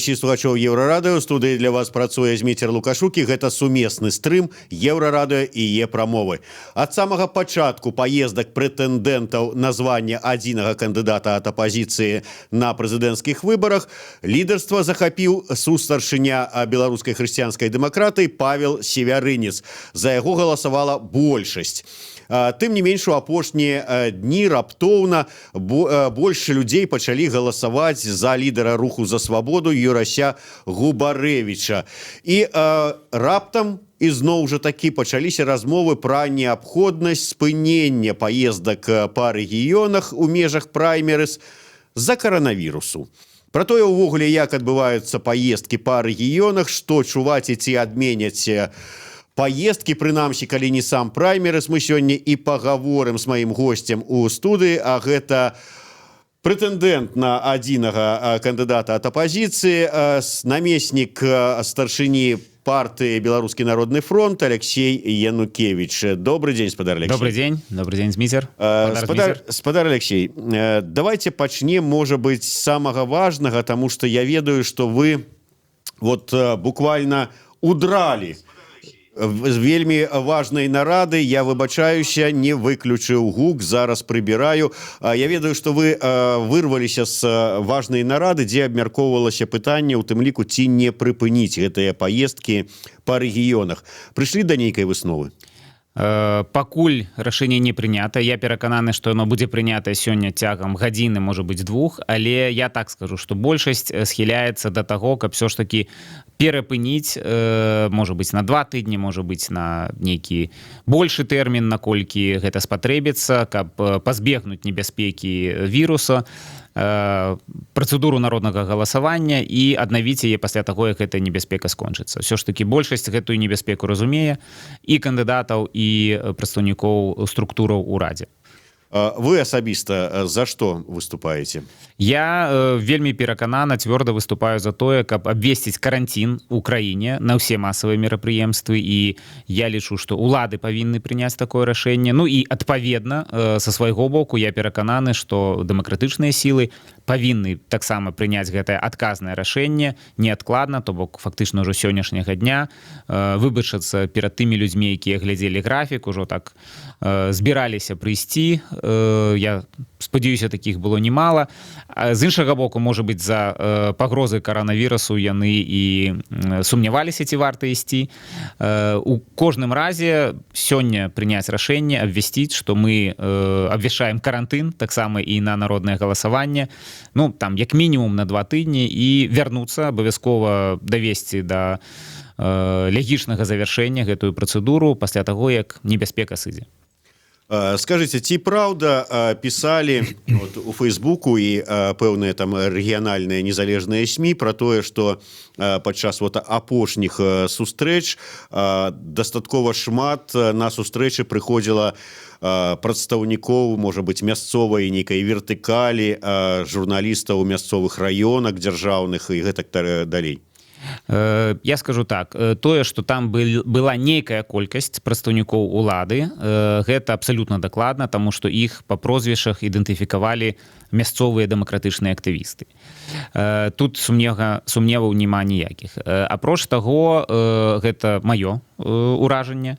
Вітаю слухачоў Еўрарадыё. Студыі для вас працуе Зміцер Лукашук, і гэта сумесны стрым Еўрарадыё і Е-прамовы. Ад самага пачатку паездак прэтэндэнтаў на званне адзінага кандыдата ад апазіцыі на прэзідэнцкіх выбарах лідарства захапіў сустаршыня Беларускай хрысціянскай дэмакратыі Павел Севярынец. За яго галасавала большасць. Тым не менш, у апошнія дні раптоўна больш людзей пачалі галасаваць за лідара Руху за свабоду Юрася Губарэвіча. І раптам ізноў жа такі пачаліся размовы пра неабходнасць спынення паездак па рэгіёнах у межах праймерыз з-за каранавірусу. Пра тое ўвогуле, як адбываюцца паездкі па рэгіёнах, што чуваць і ці адменяць паездкі, прынамсі, калі не сам праймерыз, мы сёння і пагаворым з маім госцем у студыі, а гэта прэтэндэнт на адзінага кандыдата ад апазіцыі, намеснік старшыні партыі Беларускі народны фронт Алексей Янукевич. Добры дзень, спадар Алексей. Добры дзень, добры дзень, Зміцер. Спадар Алексей, давайте пачнем, можа быть, самага важнага, таму што я ведаю, што вы вот буквально удралі з вельмі важнай нарады. Я выбачаюся, не выключыў гук, зараз прыбіраю. Я ведаю, што вы вырваліся з важнай нарады, дзе абмяркоўвалася пытанне, у тым ліку, ці не прыпыніць гэтыя паездкі па рэгіёнах. Прыйшлі да нейкай высновы? Пакуль рашэнне не прынята. Я перакананы, што яно будзе прынята сёння цягам гадзіны, можа быть, двух, але я так скажу, што большасць схіляецца да таго, каб усё ж такі перапыніць, можа быть, на 2 тыдні, можа быть, на нейкі большы тэрмін, наколькі гэта спатрэбіцца, каб пазбегнуць небяспекі віруса, працэдуру народнага галасавання і аднавіць яе пасля таго, як гэта небяспека скончыцца. Усё ж такі большасць гэтую небяспеку разумее, і кандыдатаў, і прадстаўнікоў структураў урадзе. Вы асабіста за што выступаеце? Я вельмі пераканана, цвёрда выступаю за тое, каб абвесціць каранцін у краіне на ўсе масавыя мерапрыемствы, і я лічу, што улады павінны прыняць такое рашэнне. Ну і адпаведна, са свайго боку я перакананы, што дэмакратычныя сілы павінны таксама прыняць гэтае адказнае рашэнне неадкладна, то бок фактычна ўжо сённяшняга дня, выбачацца перад тымі людзьмі, якія глядзелі графік, ужо так збіраліся прыйсці. Я спадзяюся, такіх было немало. З іншага боку, можа быть, за пагрозы каранавірусу яны і сумняваліся, ці варта ісці. У кожным разе сёння прыняць рашэнне, абвясціць, што мы абвяшчаем карантын таксама і на народнае галасаванне, ну там як мінімум на 2 тыдні, і вярнуцца, абавязкова давесці да лягічнага завяршэння гэтую працэдуру пасля таго, як небяспека сыдзе. Скажыце, ці праўда, пісалі вот у Фейсбуку і пэўныя там рэгіянальныя незалежныя СМІ пра тое, што падчас вот апошніх сустрэч дастаткова шмат на сустрэчы прыходзіла прадстаўнікоў, можа быть, мясцовай нейкай вертыкалі, журналістаў мясцовых раёнак дзяржаўных і гэтак далей? Я скажу так: тое, што там была нейкая колькасць прадстаўнікоў улады, гэта абсалютна дакладна, таму што іх па прозвішчах ідэнтыфікавалі мясцовыя дэмакратычныя актывісты. Тут сумневаў няма ніякіх. Апроч таго, гэта маё уражанне,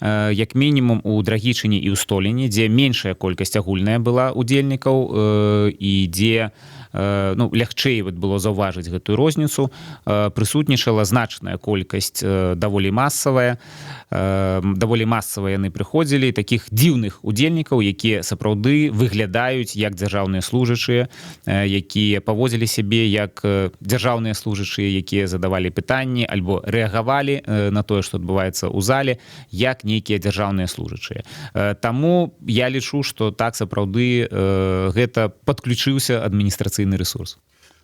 як мінімум у Драгічыне і ў Століне, дзе меншая колькасць агульная была удзельнікаў і дзе, ну, лягчэй вот было заўважыць гэтую розніцу, прысутнічала значная колькасць, даволі масавая, даволі масава яны прыходзілі, таких дзіўных удзельнікаў, якія сапраўды выглядаюць як дзяржаўныя служачыя, якія паводзілі сябе як дзяржаўныя служачыя, якія задавалі пытанні альбо рэагавалі на тое, што адбываецца ў зале, як нейкія дзяржаўныя служачыя. Таму я лічу, што так, сапраўды гэта падключыўся адміністрацыйны рэсурс.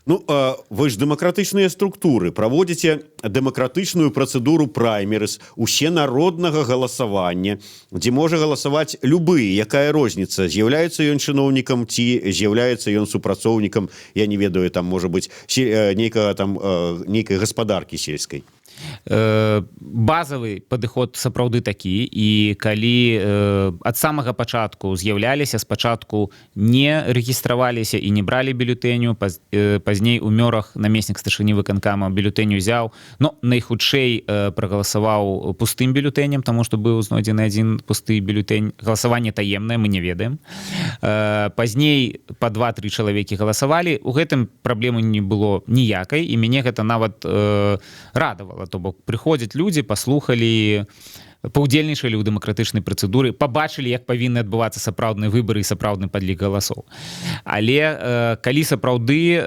Ну, вы ж дэмакратычныя структуры праводзіце. Дэмакратычную працэдуру праймерыз, усенароднага галасавання, дзе можа галасаваць любы, якая розніца, з'яўляецца ён чыноўнікам ці з'яўляецца ён супрацоўнікам, я не ведаю, там, можа быть, нейкага там, нейкай гаспадаркі сельскай? Базавы падыход сапраўды такі. І калі ад самага пачатку з'яўляліся, спачатку не рэгістраваліся і не бралі бюлетэню, пазней у Мёрах намеснік старшыні выканкама бюлетэню взяў, но найхутчэй прагаласаваў пустым бюлетэнем, таму што быў знойдзены адзін пусты бюлетэнь. Галасаванне таемнае, мы не ведаем. Пазней по два-тры чалавекі галасавалі. У гэтым праблемы не было ніякай, і мяне гэта нават радавала. То бок прыходзяць людзі, паслухалі, паўдзельнічалі ў дэмакратычнай працэдуры, пабачылі, як павінны адбывацца сапраўдныя выбары і сапраўдны падлік галасоў. Але калі сапраўды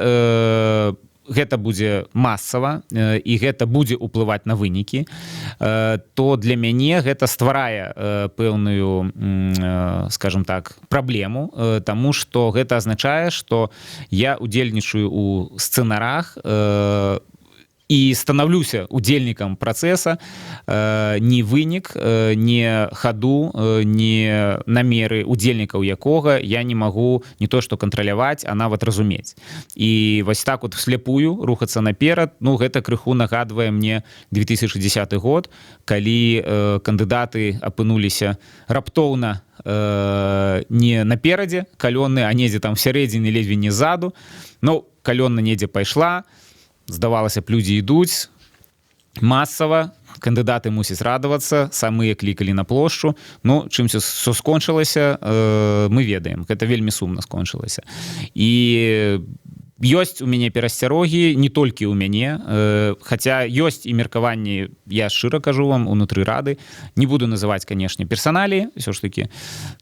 гэта будзе масава і гэта будзе ўплываць на вынікі, то для мяне гэта стварае пэўную, скажем так, праблему, таму што гэта азначае, што я удзельнічаю у сцэнарах і станаўлюся удзельнікам працэса, ні вынік, не хаду, не намеры удзельнікаў якога я не магу не то што кантраляваць, а нават разумець. І вось так вот вслепую рухацца наперад, ну, гэта крыху нагадвае мне 2010 год, калі кандыдаты апынуліся раптоўна не наперадзе калёны, а недзе там сярэдзіне, ледзьве не ззаду. Ну, калёна недзе пайшла, здавалася б, людзі ідуць масава, кандыдаты мусяць радавацца, самыя клікалі на плошчу. Ну, чымся все скончылася, мы ведаем, гэта вельмі сумна скончылася. І ёсць у мяне перасцярогі, не толькі ў мяне, хаця ёсць і меркаванні, я шчыра кажу вам, унутры рады. Не буду называць, канешне, персаналі, все ж таки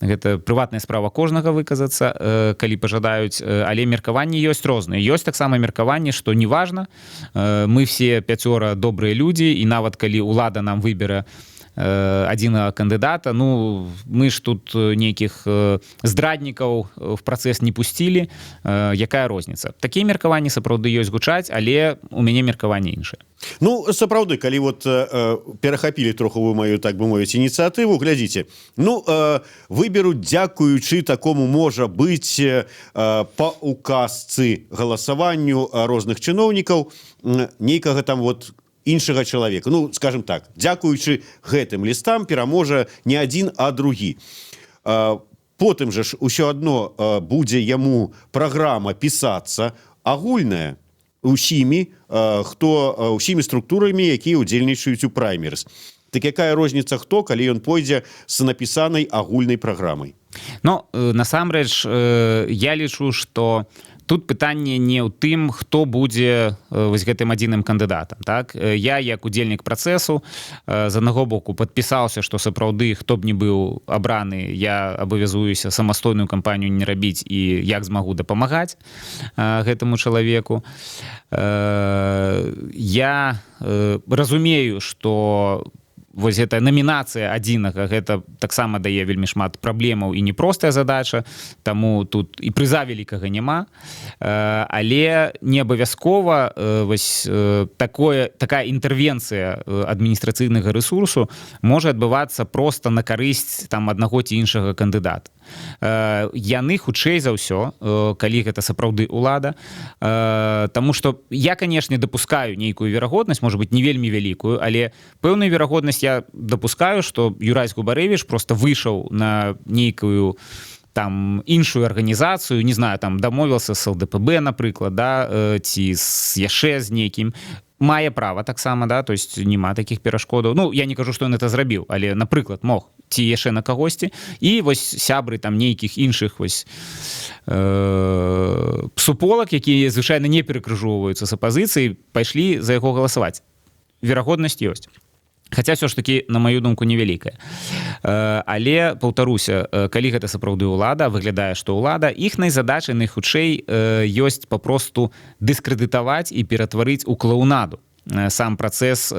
гэта прыватная справа кожнага выказацца, калі пажадаюць, але меркаванні ёсць розныя. Ёсць таксама меркаванне, што неважна, мы все пяцёра добрыя людзі, і нават калі ўлада нам выбера адзінага кандыдата, ну, мы ж тут нейкіх здраднікаў в працэс не пусцілі, якая розніца? Такія меркаванні сапраўды ёсць, гучаць, але у мяне меркаванне іншае. Ну, сапраўды, калі вот перахапілі троху вы маю, так бы мовіць, ініцыятыву, глядзіце, ну, выберуць, дзякуючы такому, можа быць, па указцы галасаванню розных чыноўнікаў нейкага там вот іншага чалавека, ну, скажем так, дзякуючы гэтым лістам пераможа не адзін, а другі. Потым же ж усё адно будзе яму праграма пісацца агульная усімі, хто, усімі структурамі, якія удзельнічаюць у праймерыз. Так якая розніца, хто, калі ён пойдзе з напісанай агульнай праграмай? Ну, насамрэч я лічу, что тут пытанне не ў тым, хто будзе вось гэтым адзіным кандыдатам. Так, я як удзельнік працэсу, з аднаго боку, падпісаўся, што сапраўды, хто б не быў абраны, я абавязуюся самастойную кампанію не рабіць і як змагу дапамагаць гэтаму чалавеку. Я разумею, что вось гэтая намінацыя адзінага, гэта таксама дае вельмі шмат праблемаў і непростая задача, таму тут і прыза вялікага няма. Але не абавязкова вось такая інтэрвенцыя адміністрацыйнага рэсурсу можа адбывацца просто на карысць там аднаго ці іншага кандыдата. Яны хутчэй за ўсё, калі гэта сапраўды ўлада, таму что я, канешне, дапускаю нейкую верагоднасць, может быть, не вельмі вялікую, але пэўную верагоднасць я дапускаю, что Юрась Губарэвіч просто выйшаў на нейкую там іншую арганізацыю, не знаю, там дамовіўся с ЛДПБ, напрыклад, да, ці з яшчэ з нейкім, мае права таксама, да, то есть няма таких перашкодаў. Ну, я не кажу, что он это зрабіў, але, напрыклад, мог ці яшчэ на кагосьці, і вось сябры там нейкіх іншых вось суполак, якія звычайна не перакрыжоўваюцца з апазіцыяй, пайшлі за яго галасаваць. Верагоднасць ёсць. Хаця все ж таки, на маю думку, невялікая. Але паўтаруся, калі гэта сапраўды ўлада, выглядае, што ўлада, іхнай задачай найхутчэй ёсць папросту дыскрэдытаваць і ператварыць у клоунаду. сам працэс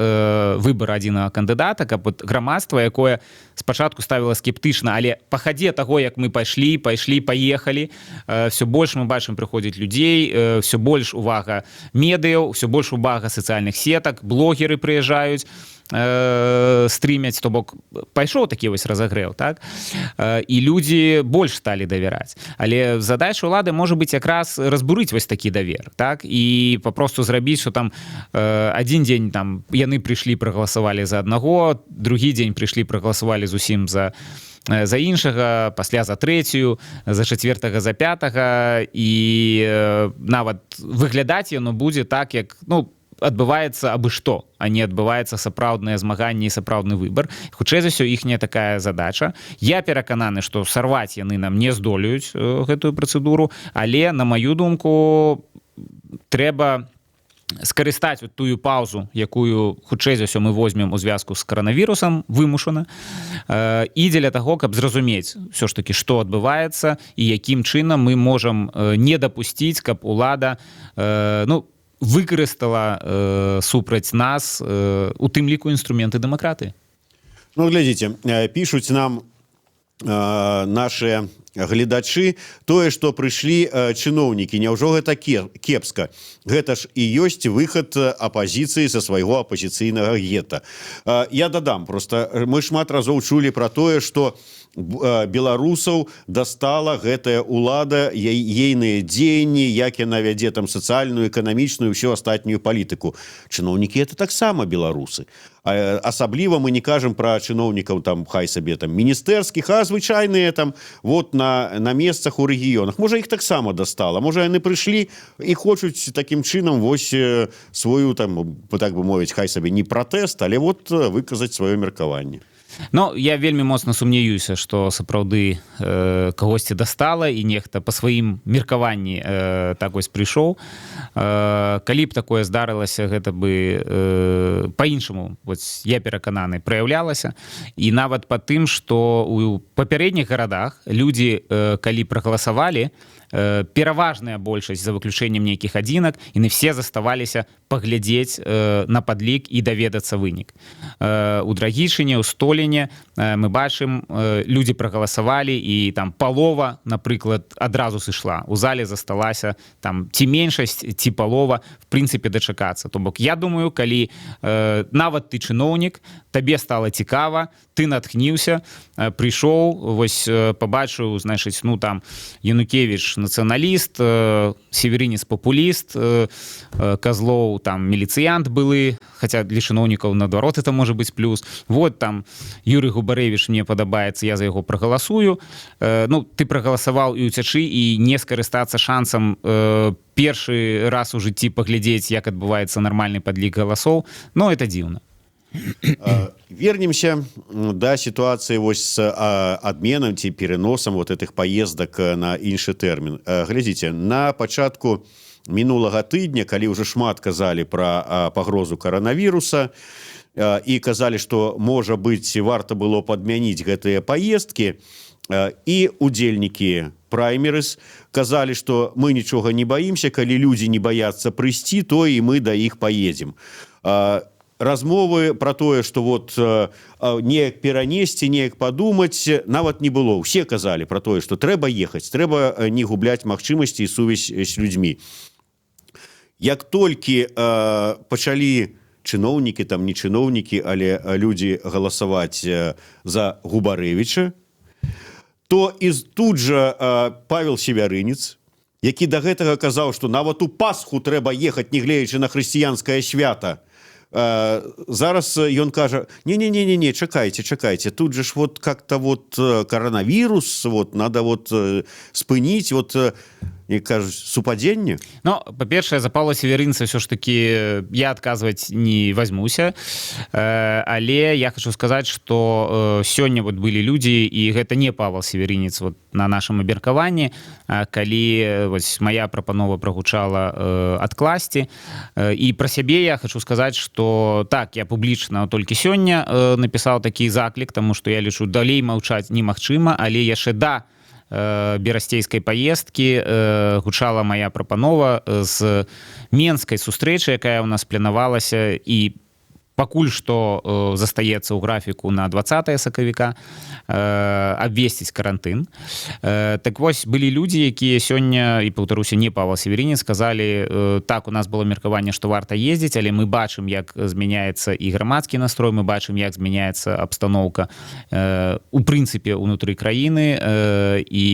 выбора адзінага кандыдата, каб вот грамадства, якое спачатку ставіла скептычна, але па хадзе таго, як мы пайшлі, пайшлі, паехалі, все больш мы бачым, прыходзіць людзей, все больш увага медыяў, все больш увага сацыяльных сетак, блогеры прыязджаюць, стрымяць, то бок пайшоў такі вось разагрэў, так, і людзі больш сталі давяраць. Але задача улады можа быць якраз разбурыць вось такі давер, так, і папросту зрабіць, что там один дзень там яны прыйшлі, прагаласавалі за аднаго, другі дзень прыйшлі, прагаласавалі зусім за іншага, пасля за трэцюю, за чацвертага, за пятага, і нават выглядаць яно будзе так, як, ну, адбываецца абы што, а не адбываецца сапраўднае змаганне і сапраўдны выбар. Хутчэй за ўсё, іхняя такая задача. Я перакананы, што сарваць яны нам не здолеюць гэтую працэдуру, але, на маю думку, трэба скарыстаць вот тую паузу, якую, хутчэй за ўсё, мы возьмем у звязку з каранавірусам вымушана, і дзеля таго, каб зразумець все ж таки, што адбываецца і якім чынам мы можам не дапусціць, каб улада ну, выкарыстала супраць нас у тым ліку інструменты дэмакраты. Ну, глядзіце, пішуць нам наши гледачы: тое, что прыйшлі чыноўнікі, няўжо гэта кепска? Гэта ж і ёсць выхад апазіцыі са свайго апазіцыйнага гета. Я дадам просто: мы шмат разоў чулі про тое, что беларусаў дастала гэтая улада, ейныя дзеянні, як яна вядзе там сацыяльную, эканамічную, всю астатнюю палітыку. Чыноўнікі — это таксама беларусы. Асабліва мы не кажам про чыноўнікаў там, хай сабе, там, міністэрскіх, а звычайныя там вот на месцах, у рэгіёнах, можа, іх таксама дастала, можа, яны прыйшлі і хочуць такім чынам вось сваю там, так бы мовіць, хай сабе, не пратэст, але вот выказаць сваё меркаванне. Ну, я вельмі моцна сумняюся, што сапраўды кагосьці дастала і нехта па сваім меркаванні так вось прыйшоў. Калі б такое здарылася, гэта бы по-іншаму, я перакананы, праяўлялася. І нават па тым, што у папярэдніх гарадах людзі, калі прагаласавалі, пераважная большасць, за выключэннем нейкіх адзінак, яны все заставаліся паглядзець на падлік і даведацца вынік. У Драгічыне, у Століне мы бачым, людзі прагаласавалі, і там палова, напрыклад, адразу сышла, у зале засталася там ці меншасць, ці палова, в прынцыпе, дачакацца. То бок я думаю, калі нават ты чыноўнік, табе стала цікава, ты натхніўся, прыйшоў, вось пабачыў, значыць, ну, там Янукевич нацыяналіст, Севярынец папуліст, Казлоў там міліцыянт былы, хотя для чыноўнікаў, наадварот, это может быть плюс, вот там Юрый Губарэвіч мне падабаецца, я за яго прагаласую. Ну, ты прагаласаваў і уцячы і не скарыстацца шансам першы раз у жыцці паглядзець, як адбываецца нармальны падлік галасоў, но это дзіўна. Вернемся да сітуацыі вось с адменам ці переносам вот этих поездак на іншы тэрмін. Глядзіце, на пачатку мінулага тыдня, калі ўжо шмат казалі про пагрозу каранавіруса і казалі, что, можа быть, варта было падмяніць гэтыя поездки, і удзельнікі праймерыз казалі, что мы нічога не баімся, калі людзі не баяцца прыйсці, то і мы да іх поедем. Размовы про тое, что вот неяк перанесці, неяк падумаць, нават не было. Все казалі про тое, что трэба ехаць, трэба не губляць магчымасці і сувязь з людзьмі. Як толькі пачалі чыноўнікі там, не чыноўнікі, але людзі галасаваць за Губарэвіча, то і тут жа Павел Севярынец, які до гэтага казаў, что нават у Пасху трэба ехаць, нягледзячы на хрысціянскае свята, зараз ён кажа: не не не не не чакайце, чакайце, тут же ж вот как-то вот коронавирус, вот надо вот спыніць. Вот і кажуць, супадзенне? Ну, па-першае, за Павла Севярынца все ж таки я адказваць не возьмуся, але я хочу сказаць, что сёння вот былі людзі, і гэта не Павел Севярынец, вот на нашым абмеркаванні, калі вось моя прапанова прагучала адкласці. І пра сябе я хочу сказаць, что так, я публічна толькі сёння напісаў такі заклік, тому что я лічу, далей маўчаць немагчыма, але яшчэ да Берасцейскай паездкі гучала моя прапанова з менскай сустрэчы, якая у нас планавалася і пакуль што застаецца ў графіку на 20 сакавіка, абвесціць карантын. Так вось, былі людзі, якія сёння, і паўтаруся, не Павел Севярынец, сказалі: «Так, у нас было меркаванне, што варта ездзіць, але мы бачым, як змяняецца і грамадскі настрой, мы бачым, як змяняецца абстаноўка у прынцыпе унутры краіны, і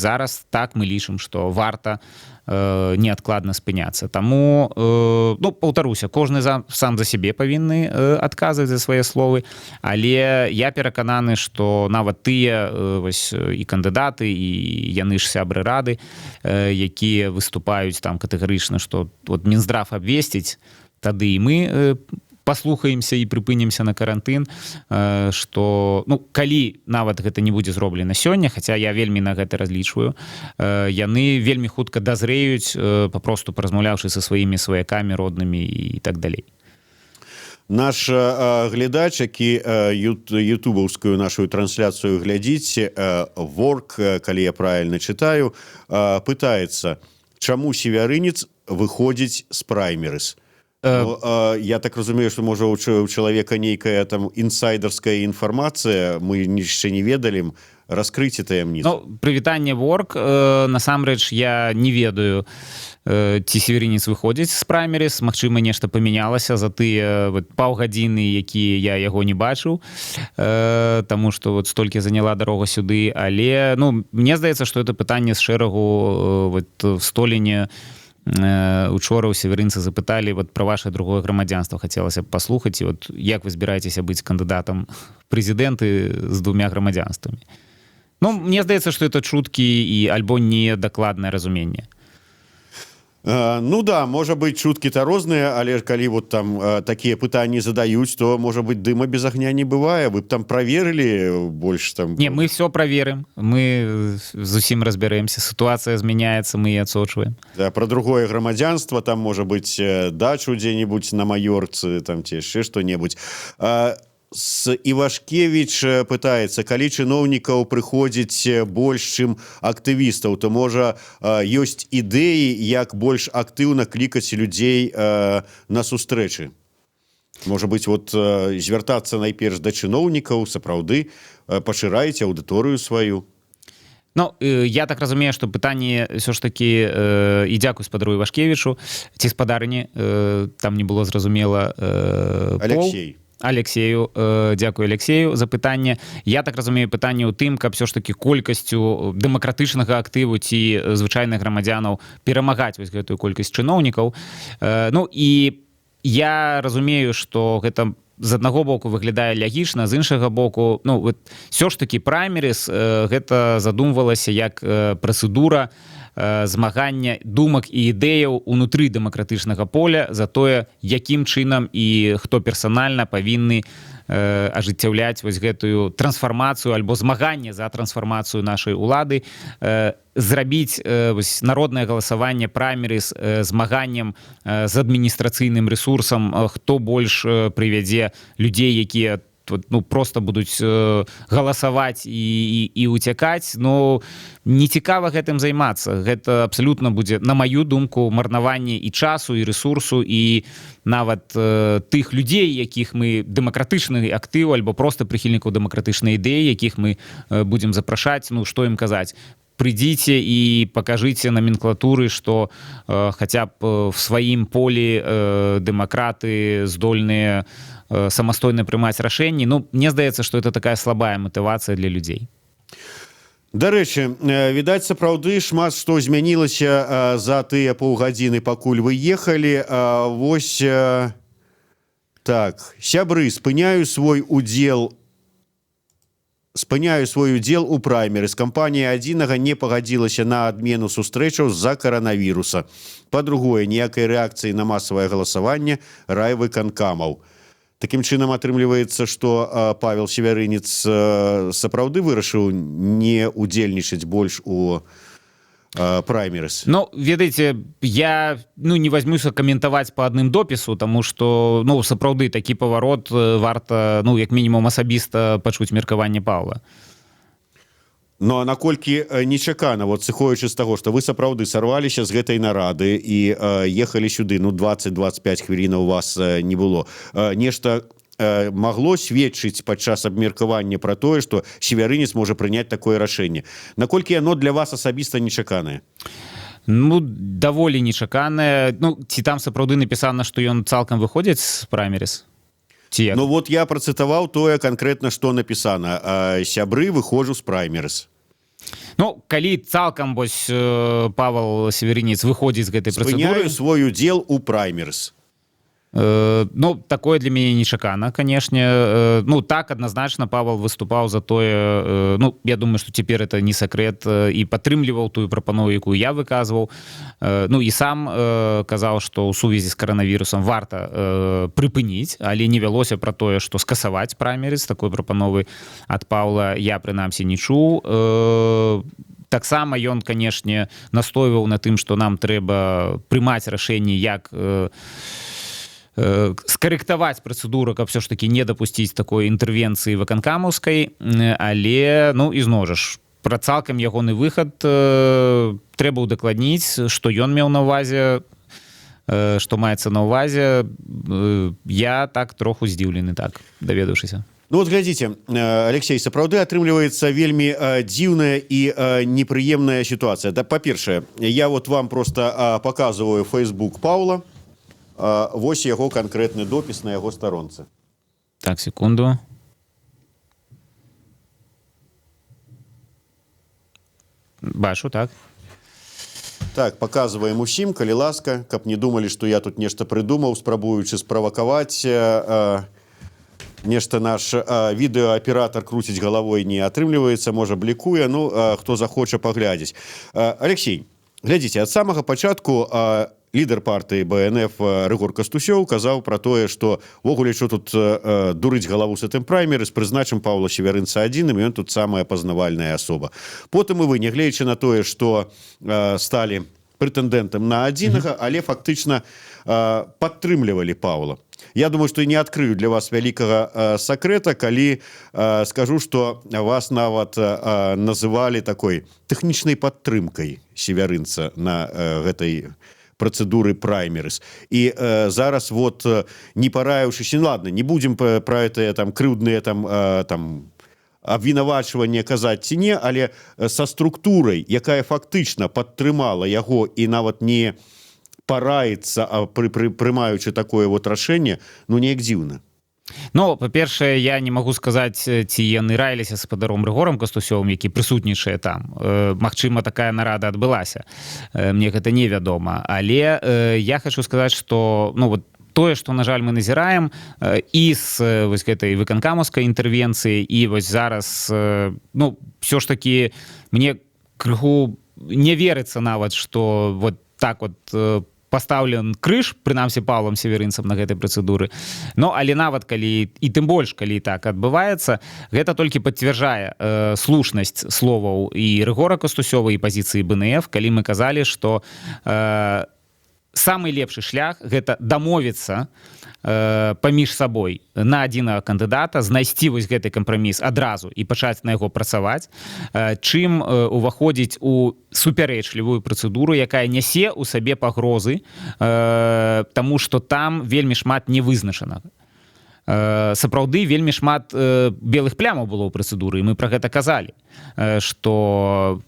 зараз так мы лічым, што варта неадкладна спыняцца». Таму ну, паўтаруся, кожны сам за сябе павінны адказваць за свае словы, але я перакананы, што нават тыя вось і кандыдаты, і яны ж сябры рады, якія выступаюць там катэгарычна, што вот Минздрав абвесціць, тады і мы паслухаемся і прыпынімся на карантын, что, ну, калі нават гэта не будзе зроблена сёння, хотя я вельмі на гэта разлічваю, яны вельмі хутка дазрэюць, папросту паразмаўляўшы са сваімі сваякамі, роднымі і так далей. Наш глядач, які ютубаўскую нашу трансляцыю глядзіць, Ворк, калі я правильно читаю, пытается: чаму Севярынец выходзіць з праймерыс? Ну, я так разумею, что, можа, у чалавека нейкая там інсайдерская інфармацыя, мы яшчэ не ведалі. Раскрыце таямніцу. Ну, прывітанне, Ворк. Насамрэч я не ведаю, ці Севярынец выходзіць з праймерыс. Магчыма, нешта памянялася за тыя вот паўгадзіны, якія я яго не бачыў, таму что вот столькі заняла дарога сюды. Але, ну, мне здаецца, что это пытанне з шэрагу вот в Століне учора у Севярынца запыталі: вот про ваше другое грамадзянство хацелася б паслухаць, і вот як вы збіраецеся быць кандыдатам прэзідэнты з двумя грамадзянствамі? Ну, мне здаецца, что это чуткі і альбо недакладнае разуменне. Ну да, можа быть, чуткі-то розныя, але ж калі вот там такія пытанні задаюць, то, можа быть, дыма без агня не бывае. Вы б там проверили больш там. Не, мы все проверим, мы зусім разбярэмся. Сітуацыя змяняецца, мы адсочваем. Да, про другое грамадзянство там, можа быть, дачу дзе-нибудь на Маёрцы там ці яшчэ что-небудзь. С Івашкевич пытаецца: калі чыноўнікаў прыходзіць больш, чым актывістаў, то, можа, ёсць ідэі, як больш актыўна клікаць людзей на сустрэчы? Можа быть, вот звяртацца найперш да чыноўнікаў, сапраўды пашыраеце аўдыторыю сваю? Ну, я так разумею, што пытанне ўсё ж такі, і дзякуй спадару Івашкевічу ці спадарыні, там не было зразумела пол. Алексей. Алексею, дзякую Алексею за пытанне. Я так разумею, пытанне ў тым, каб все ж таки колькасцю дэмакратычнага актыву ці звычайных грамадзянаў перамагаць вось гэтую колькасць чыноўнікаў. Ну і я разумею, что гэта з аднаго боку выглядае лягічна, з іншага боку, ну вот все ж таки праймерыс гэта задумвалася як працэдура змагання думак і ідэяў унутры дэмакратычнага поля за тое, якім чынам і хто персанальна павінны ажыццяўляць вось гэтую трансфармацыю альбо змаганне за трансфармацыю нашай улады. Зрабіць вось народнае галасаванне праймерыс змаганнем з адміністрацыйным рэсурсам, хто больш прывядзе людзей, якія тут, ну, просто будуць галасаваць і уцякаць, но не цікава гэтым займацца. Гэта абсалютна будзе, на маю думку, марнаванне і часу, і ресурсу, і нават тых людзей, якіх мы, дэмакратычны актыў альбо просто прыхільнікаў дэмакратычнай ідэі, якіх мы будзем запрашаць. Ну што ім казаць? Прыйдзіце і пакажыце наменклатуры, что хотя б в сваім полі дэмакраты здольныя самастойна прымаць рашэнні. Ну, мне здаецца, что это такая слабая матывацыя для людзей. Дарэчы, відаць, сапраўды шмат што змянілася за тыя паўгадзіны, пакуль вы ехалі. Вось так: «Сябры, спыняю свой удзел у праймерыс. Кампанія Адзінага не пагадзілася на адмену сустрэчаў з-за каранавіруса. Па-другое, ніякай рэакцыі на масавае галасаванне райвыканкамаў». Такім чынам, атрымліваецца, што Павел Севярынец сапраўды вырашыў не удзельнічаць больш у праймерыс. Ну, ведаеце, я, ну, не возьмуся каментаваць по адным допісу, тому что, ну, сапраўды такі паварот, варта, ну, як мінімум асабіста пачуць меркаванне Паўла. Ну а наколькі нечакана, вот сыходзячы з таго, што вы сапраўды сарваліся з гэтай нарады і ехалі сюды, ну, 20-25 хвілінаў у вас не было, нешта магло сведчыць падчас абмеркавання пра тое, што Севярынец можа прыняць такое рашэнне? Наколькі яно для вас асабіста нечаканае? Ну, даволі нечаканае. Ну, ці там сапраўды напісана, што ён цалкам выходзіць з праймерыз? Ці як? Ну вот, я працытаваў тое канкрэтна, што напісана: «Сябры, выходжу з праймерыз». Ну, калі цалкам вось Павал Севярынец выходзіць з гэтай працэдуры, «Спыняю свой удзел у праймерыз». Ну, такое для мяне нечакана, конечно. Ну так, адназначна, Павал выступаў за тое, ну, я думаю, что цяпер это не сакрэт, і падтрымліваў тую прапанову, якую я выказваў, ну і сам казаў, что ў сувязі з каранавірусам варта прыпыніць, але не вялося пра тое, што скасаваць праймерыз. Такой прапановы ад Паўла я, прынамсі, не чуў. Таксама ён, канешне, настойваў на тым, што нам трэба прымаць рашэнне, як скарэктаваць працэдуру, каб все ж таки не дапусціць такой інтэрвенцыі выканкамаўскай. Але, ну, ізноў жа ж, пра цалкам ягоны выхад трэба ўдакладніць, што ён меў на ўвазе, што маецца на ўвазе. Я так троху здзіўлены, так, даведаўшыся. Ну вот глядзіце, Алексей, сапраўды атрымліваецца вельмі дзіўная і непрыемная сітуацыя. Да, па-першае, я вот вам просто показываю Facebook Паўла. Вось яго канкрэтны допіс на яго старонцы. Так, секунду. Бачу, так. Так, показываем усім, калі ласка, каб не думалі, што я тут нешта прыдумаў, спрабуючы справакаваць. Нешта наш відэааператор круціць галавой, не атрымліваецца, можа, блікуе. Ну, хто захоча, паглядзець. Алексей, глядзіце, ад самага пачатку лідар партыі БНФ Рыгор Кастусёў казаў пра тое, што увогуле що тут дурыць галаву с гэтым праймерыз, прызначым Паўла Севярынца адзіным, ён тут самая пазнавальная асоба. Потым і вы, нягледзячы на тое, што сталі прэтэндэнтам на адзінага, але фактычна падтрымлівалі Паўла. Я думаю, што не адкрыю для вас вялікага сакрэта, калі скажу, што вас нават называлі такой тэхнічнай падтрымкай Севярынца на гэтай працэдуры праймерыз. І зараз вот, не параіўшыся, ну, ладно, не будем про это, там крыўдныя там абвінавачванне казаць ці не, але са структурай, якая фактычна падтрымала яго, і нават не параіцца, а прымаючы такое вот рашэнне, ну, неяк дзіўна. Ну, па-першае, я не магу сказаць, ці яны раіліся з спадаром Рыгорам Кастусёвым, які прысутнічае там. Магчыма, такая нарада адбылася. Мне гэта невядома. Але я хочу сказаць, што, ну, вот тое, што, на жаль, мы назіраем і з вось гэтай выканкамаўскай інтэрвенцыі, і вось зараз, ну, все ж таки мне крыху не верыцца нават, што вот так вот поставлен крыж, прынамсі Павлом Севярынцам, на гэтай працэдуры. Но але нават калі, і тым больш калі так адбываецца, гэта толькі пацвярджае слушнасць словаў і Рыгора Кастусёва, і пазіцыі БНФ, калі мы казалі, што самы лепшы шлях — гэта дамовіцца паміж сабой на адзінага кандыдата, знайсці вось гэты кампраміс адразу і пачаць на яго працаваць, чым уваходзіць у супярэчлівую працэдуру, якая нясе ў сабе пагрозы, таму што там вельмі шмат невызначанага. Сапраўды вельмі шмат белых плямаў было ў працэдуры, і мы пра гэта казалі, што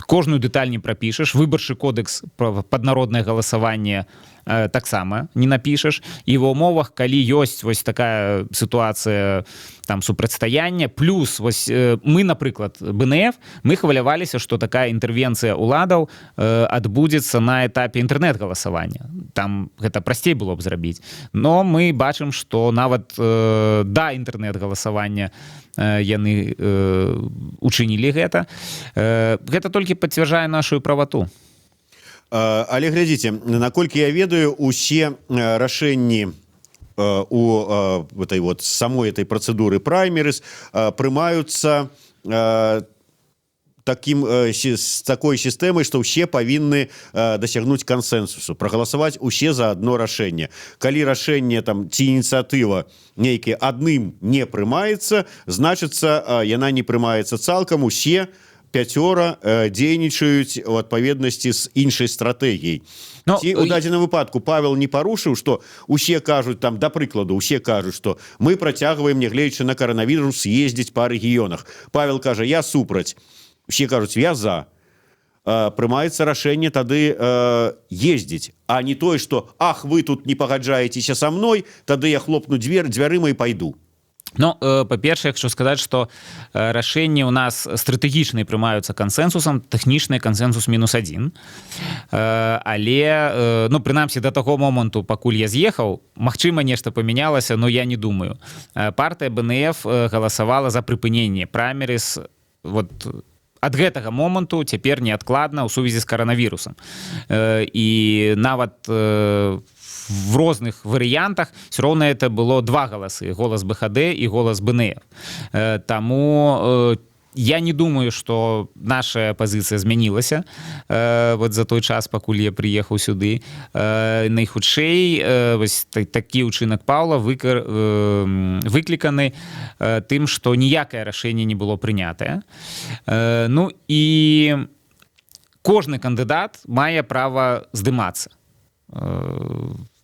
кожную дэталь не прапішаш, выбарчы кодэкс пад народнае галасаванне таксама не напішаш, і ва ўмовах, калі ёсць вось такая сітуацыя там супрацьстаяння, плюс вось мы, напрыклад, БНФ, мы хваляваліся, што такая інтэрвенцыя ўладаў адбудзецца на этапе інтэрнэт-галасавання, там гэта прасцей было б зрабіць. Но мы бачым, што нават да інтэрнэт-галасавання яны учынілі гэта. Гэта толькі пацвярджае нашу правату. Але глядзіце, наколькі я ведаю, усе рашэнні у этой вот самой этой працэдуры праймерыз прымаюцца таким с такой сістэмай, што ўсе павінны дасягнуць кансенсусу, прагаласаваць усе за одно рашэнне. Калі рашэнне там ці ініцыятыва нейкі адным не прымаецца, значыцца, яна не прымаецца цалкам, усе пяцёра дзейнічаюць у адпаведнасці з іншай стратэгіяй. Но, ці у дадзеным выпадку Павел не парушыў, что усе кажуць там, да прыкладу, усе кажуць, что мы працягваем, нягледзячы на каранавірус, ездзіць па рэгіёнах? Павел кажа: «Я супраць», усе кажуць: «Я за». Прымаецца рашэнне тады ездзіць, а не тое, что: «Ах, вы тут не пагаджаецеся со мной, тады я хлопну дзвярыма і пайду». Ну, па-першае, хочу сказаць, что рашэнні у нас стратэгічныя прымаюцца кансэнсусам, тэхнічны кансэнсус мінус один. Але, ну, прынамсі до таго моманту, пакуль я з'ехаў, магчыма, нешта памянялася, но я не думаю. Партыя БНФ галасавала за прыпыненне праймерыз вот ад гэтага моманту цяпер неадкладна ў сувязі з каранавірусам. І нават в розных варыянтах все роўна это было два галасы: голас БХД і голас БНФ. Таму я не думаю, что наша пазіцыя змянілася вот за той час, пакуль я прыехаў сюды. Найхутчэй вось такі ўчынак Паўла выкліканы тым, что ніякае рашэнне не было прынятае. Ну і кожны кандыдат мае права здымацца,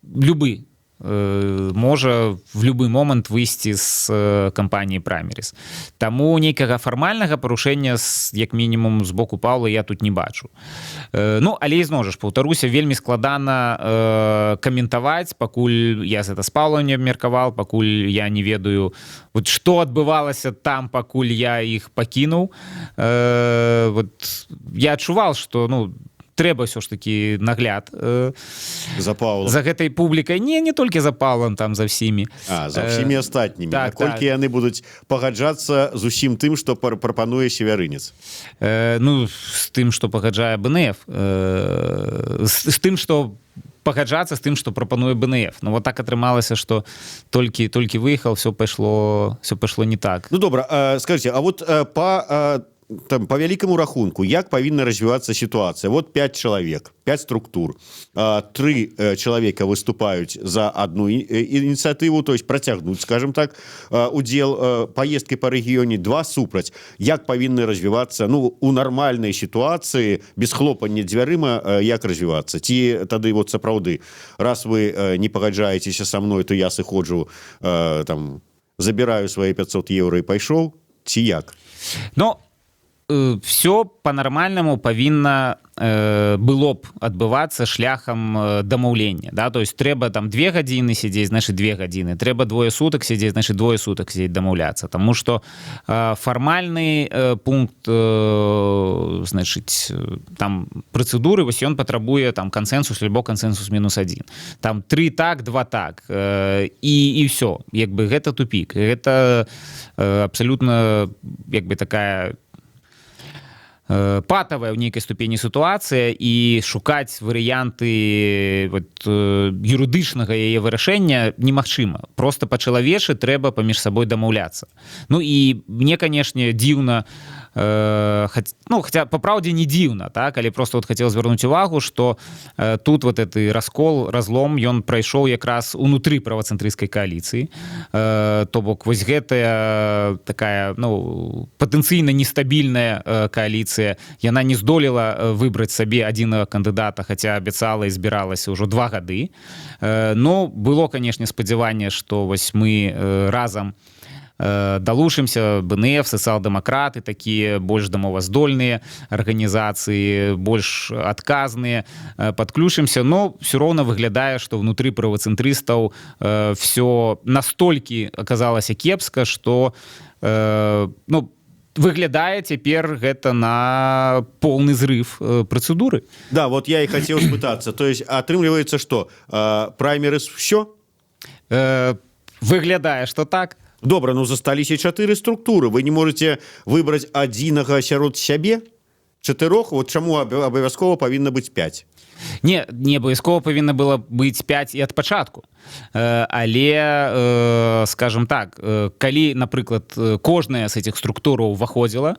любы можа в любы момант выйсці з кампаніі праймерыз. Таму нейкага фармальнага парушэння як мінімум з боку Паўла я тут не бачу. Ну, але ізноў жа ж паўтаруся, вельмі складана каментаваць, пакуль я гэта з Паўлам не абмеркаваў, пакуль я не ведаю вот, што адбывалася там, пакуль я іх пакінуў. Вот я адчувал, что, ну, трэба ўсё ж таки нагляд за Паўла. За гэтай публікай. Не толькі за Паўлам, там за всімі. А, за всімі астатнімі. Так. Колькі Так. яны будуць пагаджацца з усім тым, што прапануе Севярынец? Ну, з тым, што пагаджае БНФ, з тым, што пагаджацца з тым, што прапануе БНФ. Ну вот так атрымалася, что толькі выехал, все пайшло не так. Ну добра, скажите, а вот по там, по вялікаму рахунку, як павінна развівацца сітуацыя? Вот 5 чалавек, 5 структур, три чалавека выступаюць за одну ініцыятыву, то есть працягнуць, скажем так, удзел, поездки по рэгіёне, два супраць. Як павінны развівацца, ну, у нармальнай сітуацыі, без хлопання дзвярыма, як развівацца? Ці тады вот сапраўды, раз вы не пагаджаецеся со мной, то я сыходжу, там забіраю свои 500 еўра і пайшоў, ці як? Но все по-нармальнаму павінна было б адбывацца шляхам дамаўлення, да, то есть трэба там 2 гадзіны сядзець, значит, 2 гадзіны, трэба двое сутак сядзець, значит, двое сутак сидеть, дамаўляцца, тому что фармальны пункт, значит, там працэдуры, вось ён патрабуе там кансэнсус альбо кансэнсус мінус один, там три так, два так, і все, як бы гэта тупик, гэта абсолютно як бы такая патавая ў нейкай ступені сітуацыя, і шукаць варыянты вот юрыдычнага яе вырашэння немагчыма. Просто па-чалавечы трэба паміж сабой дамаўляцца. Ну і мне, канешне, дзіўна, ну, хотя по праўдзе не дзіўна, так, але просто вот хотел звярнуць увагу, что тут вот этот раскол, разлом, ён прайшоў якраз унутры правацэнтрысцкай кааліцыі. То бок вось гэтая такая, ну, патэнцыйна нестабільная кааліцыя, яна не здолела выбраць сабе адзінага кандыдата, хаця абяцала і збіралася ўжо 2 гады. Но было, канешне, спадзяванне, что вось мы разам далучымся, БНФ, сацыял-дэмакраты, такія больш дамоваздольныя арганізацыі, больш адказныя, падключымся, но все роўна выглядае, что внутры правацэнтрыстаў все настолькі аказалася кепска, что ну, выглядае цяпер гэта на полны зрыв працэдуры. Да, вот я и хотел спытаться, то есть атрымліваецца, что праймерыз все? Выглядае, что так. Добра, ну засталіся чатыры структуры, вы не можете выбраць адзінага сярод сябе? Чатырох. Вот чаму абавязкова павінна быць 5? Не, не абавязкова павінна было быць 5 і ад пачатку. Але, скажем так, калі, напрыклад, кожная з этих структураў уваходзіла,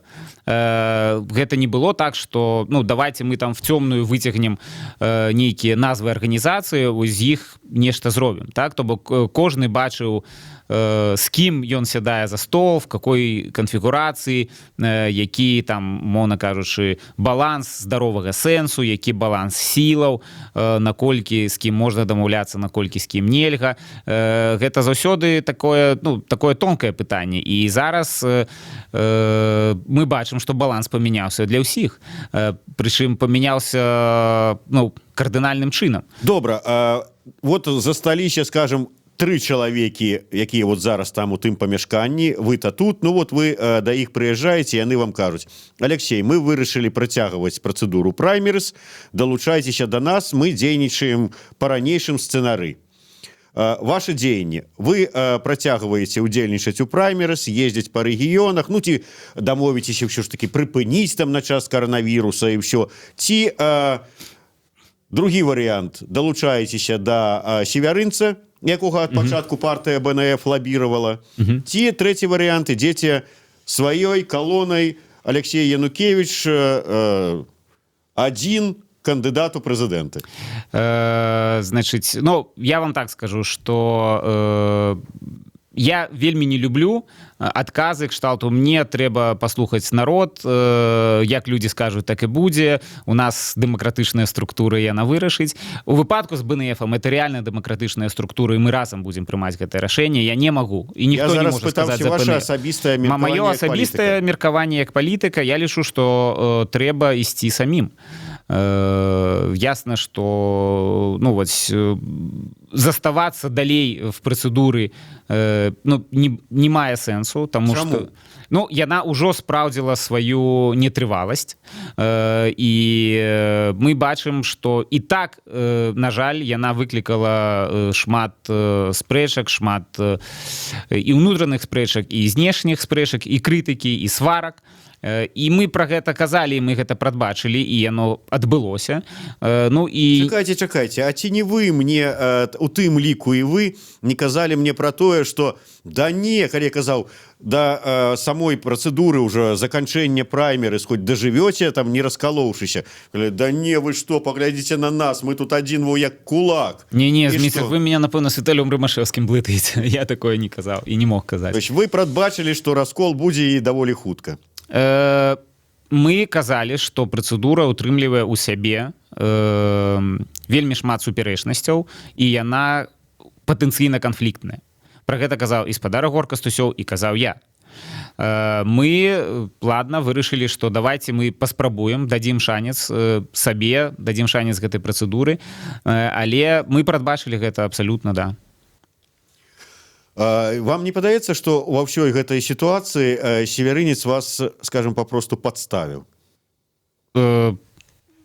гэта не было так, что, ну, давайте мы там в цёмную выцягнем нейкія назвы арганізацыі, з іх нешта зробім, так. То бок кожны бачыў, з кім ён сядае за стол, в какой канфігурацыі, які там, моўна кажучы, баланс здаровага сэнсу, які баланс сілаў, наколькі з кім можна дамаўляцца, наколькі з кім нельга. Гэта заўсёды такое, ну, такое тонкае пытанне. І зараз мы бачым, что баланс памяняўся для ўсіх, прычым памяняўся, ну, кардынальным чынам. Добра, вот засталіся, скажем, тры чалавекі, якія вот зараз там у тым памяшканні, вы то тут. Ну вот вы да іх прыязджаеце, яны вам кажуць: «Алексей, мы вырашылі працягваць працэдуру праймерыс, далучайцеся до нас, мы дзейнічаем по ранейшым сцэнары». Ваши дзеянні: вы працягваеце удзельнічаць у праймерыс, ездзіць по рэгіёнах, ну ці дамовіцеся ўсё ж таки прыпыніць там на час каранавіруса і ўсё, ці другі варыянт, далучаецеся да Севярынца, якога ад пачатку партыя БНФ лабіравала, ці трэці варыянт, ідзеце сваёй калонай, Алексей Янукевич один кандыдат у прэзідэнты? Значыць, ну, я вам так скажу, что я вельмі не люблю адказы кшталту «мне трэба паслухаць народ, як людзі скажуць, так і будзе, у нас дэмакратычная структура, яна вырашыць». У выпадку з БНФам это реально дэмакратычная структура, і мы разам будзем прымаць гэтае рашэнне. Я не магу і ніхто не можа сказаць. Ваше асабістае. Маё асабістае меркаванне як палітыка: я лічу, что трэба ісці самім. Ясна, что, ну вот, заставацца далей в працэдуры ну, не мае сэнсу, тому Чаму? что, ну, яна ўжо спраўдзіла сваю нетрываласць, і мы бачым, что і так, на жаль, яна выклікала шмат спрэчак, шмат і ўнутраных спрэчак, і знешніх спрэчак, і крытыкі, і сварак. І мы про гэта казалі, мы гэта прадбачылі, і яно адбылося. Ну і Чакайце, чакайце, а ці не вы мне, у тым ліку і вы не казалі мне про тое, что да не, калі я казаў да самой працэдуры уже заканчэння праймерыс, хоть дажывёце там, не раскалоўшыся, да не, вы что, паглядзіце на нас, мы тут один во як кулак. Не, Зміцер, вы меня, напэўна, с Віталем Рымашэўскім блытаеце. Я такое не казаў і не мог казаць. То есть вы прадбачылі, что раскол будзе, і даволі хутка? Мы казалі, что працэдура ўтрымлівае ў сябе вельмі шмат супярэчнасцяў і яна патэнцыйна канфліктная. Про гэта казаў і спадар Рыгор Кастусёў, і казаў я. Мы, ладно, вырашылі, что давайте мы паспрабуем, дадзім шанец сабе, дадзім шанец гэтай працэдуры, але мы прадбачылі гэта абсалютна, да. Вам не падаецца, что ва ўсёй гэтай сітуацыі Севярынец вас, скажем, попросту подставіў?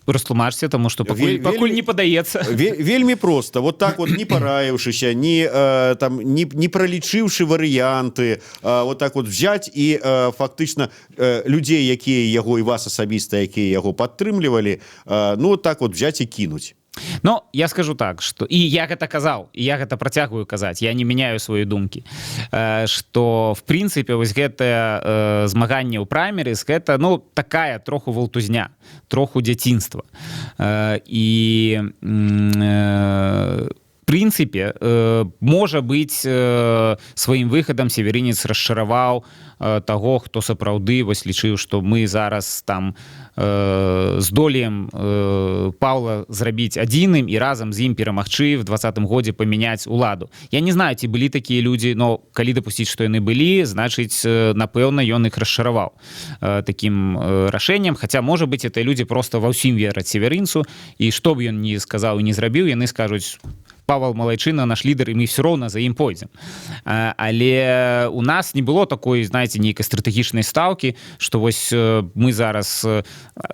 Растлумачце, тому что пакуль, пакуль не падаецца. Вельмі просто: вот так вот, не параіўшыся, не там, не пралічыўшы варыянты, вот так вот взять і фактычна людзей, якія яго і вас асабіста, якія яго падтрымлівалі, ну, так вот взять і кінуць. Но я скажу так, что і я гэта казаў, і я гэта працягваю казаць, я не меняю свае думкі, что в прынцыпе вось гэтае змаганне ў праймерыс — гэта, ну, такая троху валтузня, троху дзяцінства. І прынцыпе, можа быць, сваім выхадам Севярынец расчараваў таго, хто сапраўды вось лічыў, што мы зараз там здолеем Паўла зрабіць адзіным і разам з ім перамагчы в 20-м годзе, памяняць уладу. Я не знаю, ці былі такія людзі, но калі дапусціць, што яны былі, значыць, напэўна, ён іх расчараваў такім рашэннем. Хаця, можа быць, это людзі просто ва ўсім вераць Севярынцу, і што б ён не сказаў і не зрабіў, яны скажуць: Павал малайчына наш лідар, і мы все роўна за ім пойдзем. Але у нас не было такой, знаете, нейкай стратэгічнай стаўкі, что вось мы зараз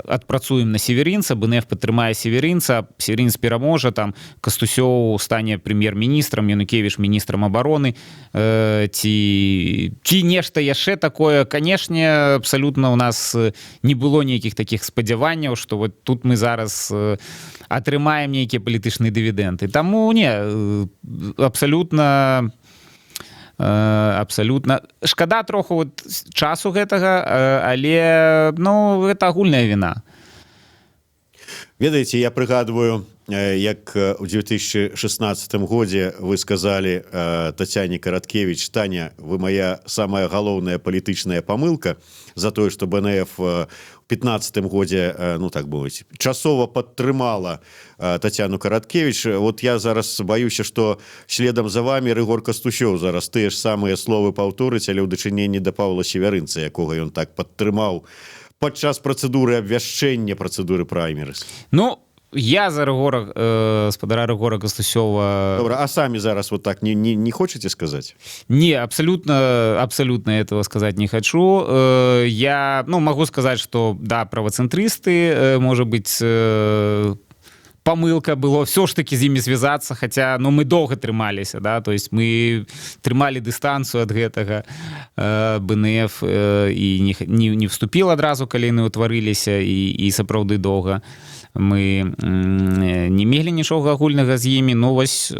адпрацуем на Северынца, БНФ падтрымае Северынца, Северынец пераможа, там Кастусёў стане прэм'ер-міністрам, Янукевіч міністрам обороны ці нешта яшчэ такое. Канешне, абсалютна у нас не было нейкіх таких спадзяванняў, что вот тут мы зараз атрымаем нейкія палітычныя дывідэнты. Таму не, абсалютна шкада троху вот часу гэтага, але, ну, гэта агульная віна. Ведаеце, я прыгадываю, як у 2016 годзе вы сказали Татьяне Караткевич: «Таня, вы моя самая галоўная палітычная памылка», за тое, что БНФ у 15 годзе, ну, так мовіць, часова падтрымала Татьяну Караткевич. Вот я зараз баюся, что следам за вами Рыгор Кастусёў зараз тыя ж самыя словы паўторыць, але ў дачыненні да Павла Севярынца, якога ён так падтрымаў падчас працэдуры абвяшчэння працэдуры праймерыс. Ну, я за Рыгора, спадара Рыгора Кастусёва. Добра, а самі зараз вот так не хочете сказать? Не, абсолютно, абсолютно этого сказать не хочу. Я, ну, могу сказать, что да, правоцентристы, может быть, помылка было все ж таки з імі звязацца, хотя, ну, мы доўга трымаліся, да, то есть мы трымалі дыстанцыю ад гэтага БНФ і не вступил адразу, калі яны ўтварыліся, і сапраўды доўга мы не мелі нічога агульнага з імі. Ну вось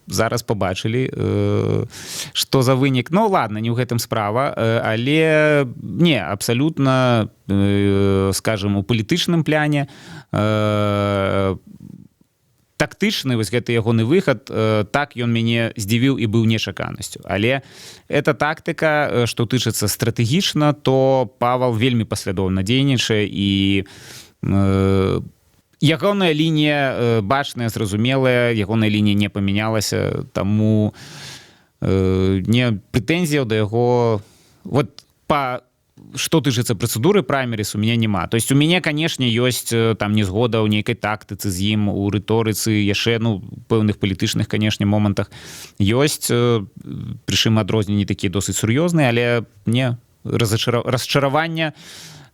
зараз побачылі, что за вынік. Ну ладно, не ў гэтым справа, але не, абсалютна, скажем, у палітычным пляне тактычны вось гэты ягоны выхад, так, ён мяне здзівіў і быў нечаканасцю. Але эта тактыка. Што тычыцца стратэгічна, то Павал вельмі паслядоўна дзейнічае, і ягоная лінія бачная, зразумелая, ягоная лінія не памянялася, таму не, прэтэнзіяў да яго вот по что тычыцца працэдуры праймерис, у меня няма. То есть у мяне, канешне, ёсць там незгода ў нейкай тактыцы з ім, у рыторыцы, яшчэ, ну, пэўных палітычных, канешне, момантах ёсць, прычым адрозненні такія досыць сур'ёзныя, але не, расчаравання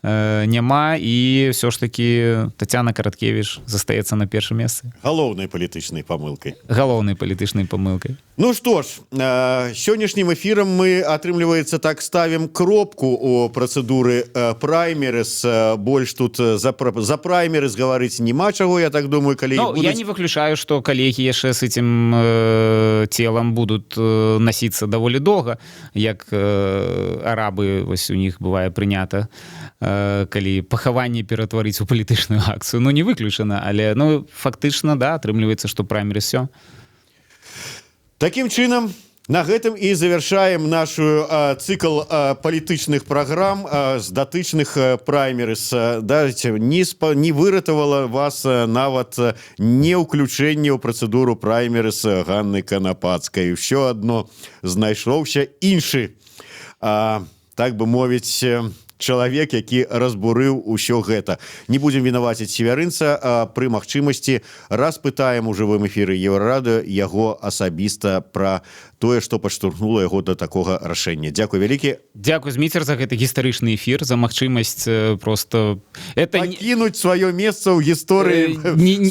няма, і все ж таки Татьяна Караткевич застаецца на першым месцы. Галоўнай палітычнай памылкай. Галоўнай палітычнай памылкай. Ну что ж, сённяшнім эфірам мы, атрымліваецца, так ставім кропку о працэдуры праймерыс. Больш тут за праймерыс гаварыць няма чаго, я так думаю, калі Ну, я будуць не выключаю, что коллеги яшчэ с этим телом будут носиться даволі доўга, як арабы, вось у них бывае прынята, калі пахаванне ператварыць у палітычную акцыю. Ну, не выключана, але, ну, фактычна, да, атрымліваецца, что праймеры все. Такім чынам, на гэтым і завяршаем нашу цыкл палітычных праграм з датычных праймерыс. Дайте, не выратавала вас нават не ўключэнне ў працэдуру праймерыс Ганны Канапацкай. Ўсё адно знайшоўся іншы, так бы мовіць, чалавек, які разбурыў усё гэта. Не будзем вінаваціць Севярынца, пры магчымасці распытаем у жывым эфіры Еўрарадыё яго асабіста пра тое, што падштурхнула яго да такога рашэння. Дзякуй вялікі. Дзякуй, Зміцер, за гэты гістарычны эфір, за магчымасць просто это не пакінуць сваё месца ў гісторыі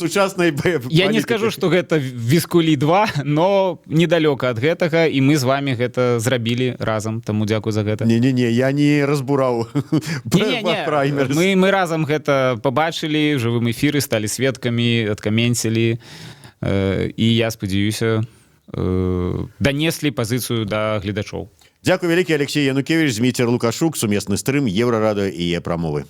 сучаснай Я не палітыкі. скажу, что гэта Віскулі 2, но недалёка ад гэтага, і мы з вами гэта зрабілі разам, таму дзякуй за гэта. не не не я не разбураў Не, праймерыс. Мы разам гэта пабачылі в жывым эфіры, сталі сведкамі, адкаменцілі, і я спадзяюся, данеслі пазіцыю да гледачоў. Дзякуй вялікі. Алексей Янукевич, Зміцер Лукашук, сумесны стрым Еўрарадыё і Е-прамовы.